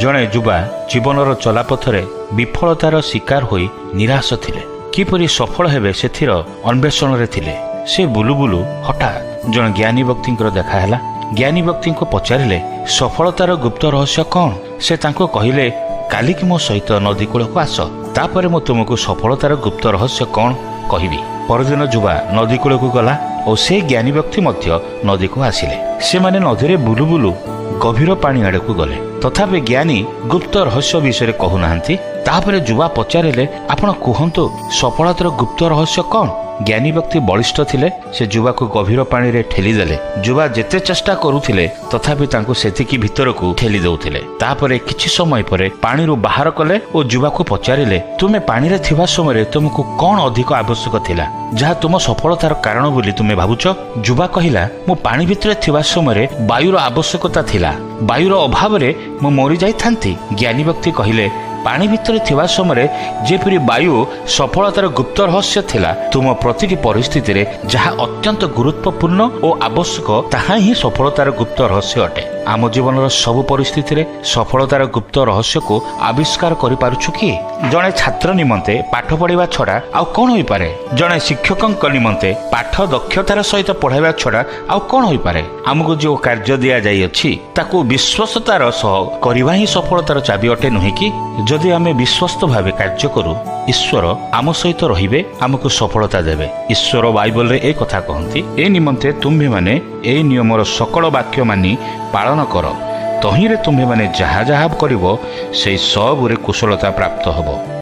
ଜଣେ ଯୁବା ଜୀବନର ଚଲାପଥରେ ବିଫଳତାର ଶିକାର ହୋଇ ନିରାଶ ଥିଲେ। କିପରି ସଫଳ ହେବେ ସେଥିର ଅନ୍ୱେଷଣରେ ଥିଲେ। ସେ ବୁଲୁ ବୁଲୁ ହଠାତ୍ ଜଣେ ଜ୍ଞାନୀ ବ୍ୟକ୍ତିଙ୍କର ଦେଖା ହେଲା। ଜ୍ଞାନୀ ବ୍ୟକ୍ତିଙ୍କୁ ପଚାରିଲେ, ସଫଳତାର ଗୁପ୍ତ ରହସ୍ୟ କ'ଣ? ସେ ତାଙ୍କୁ କହିଲେ, କାଲିକି ମୋ ସହିତ ନଦୀ କୂଳକୁ ଆସ, ତାପରେ ମୁଁ ତୁମକୁ ସଫଳତାର ଗୁପ୍ତ ରହସ୍ୟ କ'ଣ କହିବି। ପରଦିନ ଯୁବା ନଦୀ କୂଳକୁ ଗଲା ଓ ସେ ଜ୍ଞାନୀ ବ୍ୟକ୍ତି ମଧ୍ୟ ନଦୀକୁ ଆସିଲେ। ସେମାନେ ନଦୀରେ ବୁଲୁ ବୁଲୁ ଗଭୀର ପାଣି ଆଡ଼କୁ ଗଲେ। ତଥାପି ଜ୍ଞାନୀ ଗୁପ୍ତ ରହସ୍ୟ ବିଷୟରେ କହୁନାହାନ୍ତି। ତାପରେ ଯୁବା ପଚାରିଲେ, ଆପଣ କୁହନ୍ତୁ, ସଫଳତାର ଗୁପ୍ତ ରହସ୍ୟ କ'ଣ? ଜ୍ଞାନୀ ବ୍ୟକ୍ତି ବଳିଷ୍ଠ ଥିଲେ। ସେ ଯୁବାକୁ ଗଭୀର ପାଣିରେ ଠେଲିଦେଲେ। ଯୁବା ଯେତେ ଚେଷ୍ଟା କରୁଥିଲେ, ତଥାପି ତାଙ୍କୁ ସେତିକି ଭିତରକୁ ଠେଲି ଦେଉଥିଲେ। ତାପରେ କିଛି ସମୟ ପରେ ପାଣିରୁ ବାହାର କଲେ ଓ ଯୁବାକୁ ପଚାରିଲେ, ତୁମେ ପାଣିରେ ଥିବା ସମୟରେ ତୁମକୁ କ'ଣ ଅଧିକ ଆବଶ୍ୟକ ଥିଲା, ଯାହା ତୁମ ସଫଳତାର କାରଣ ବୋଲି ତୁମେ ଭାବୁଛ? ଯୁବା କହିଲା, ମୁଁ ପାଣି ଭିତରେ ଥିବା ସମୟରେ ବାୟୁର ଆବଶ୍ୟକତା ଥିଲା। ବାୟୁର ଅଭାବରେ ମୁଁ ମରିଯାଇଥାନ୍ତି। ଜ୍ଞାନୀ ବ୍ୟକ୍ତି କହିଲେ, ପାଣି ଭିତରେ ଥିବା ସମୟରେ ଯେପରି ବାୟୁ ସଫଳତାର ଗୁପ୍ତ ରହସ୍ୟ ଥିଲା, ତୁମ ପ୍ରତିଟି ପରିସ୍ଥିତିରେ ଯାହା ଅତ୍ୟନ୍ତ ଗୁରୁତ୍ୱପୂର୍ଣ୍ଣ ଓ ଆବଶ୍ୟକ, ତାହା ହିଁ ସଫଳତାର ଗୁପ୍ତ ରହସ୍ୟ ଅଟେ। ଆମ ଜୀବନର ସବୁ ପରିସ୍ଥିତିରେ ସଫଳତାର ଗୁପ୍ତ ରହସ୍ୟକୁ ଆବିଷ୍କାର କରିପାରୁଛୁ କି? ଜଣେ ଛାତ୍ର ନିମନ୍ତେ ପାଠ ପଢ଼ିବା ଛଡ଼ା ଆଉ କ'ଣ ହୋଇପାରେ? ଜଣେ ଶିକ୍ଷକଙ୍କ ନିମନ୍ତେ ପାଠ ଦକ୍ଷତାର ସହିତ ପଢ଼ାଇବା ଛଡ଼ା ଆଉ କ'ଣ ହୋଇପାରେ? ଆମକୁ ଯେଉଁ କାର୍ଯ୍ୟ ଦିଆଯାଇଅଛି, ତାକୁ ବିଶ୍ୱସ୍ତତାର ସହ କରିବା ହିଁ ସଫଳତାର ଚାବି ଅଟେ, ନୁହେଁ କି? ଯଦି ଆମେ ବିଶ୍ୱସ୍ତ ଭାବେ କାର୍ଯ୍ୟ କରୁ, ଈଶ୍ୱର ଆମ ସହିତ ରହିବେ, ଆମକୁ ସଫଳତା ଦେବେ। ଈଶ୍ୱର ବାଇବଲରେ ଏ କଥା କହନ୍ତି, ଏ ନିମନ୍ତେ ତୁମ୍ଭେମାନେ ଏହି ନିୟମର ସକଳ ବାକ୍ୟ ମାନି ପାଳନ କର, ତହିଁରେ ତୁମ୍ଭେମାନେ ଯାହା ଯାହା କରିବ, ସେଇ ସବୁରେ କୁଶଳତା ପ୍ରାପ୍ତ ହେବ।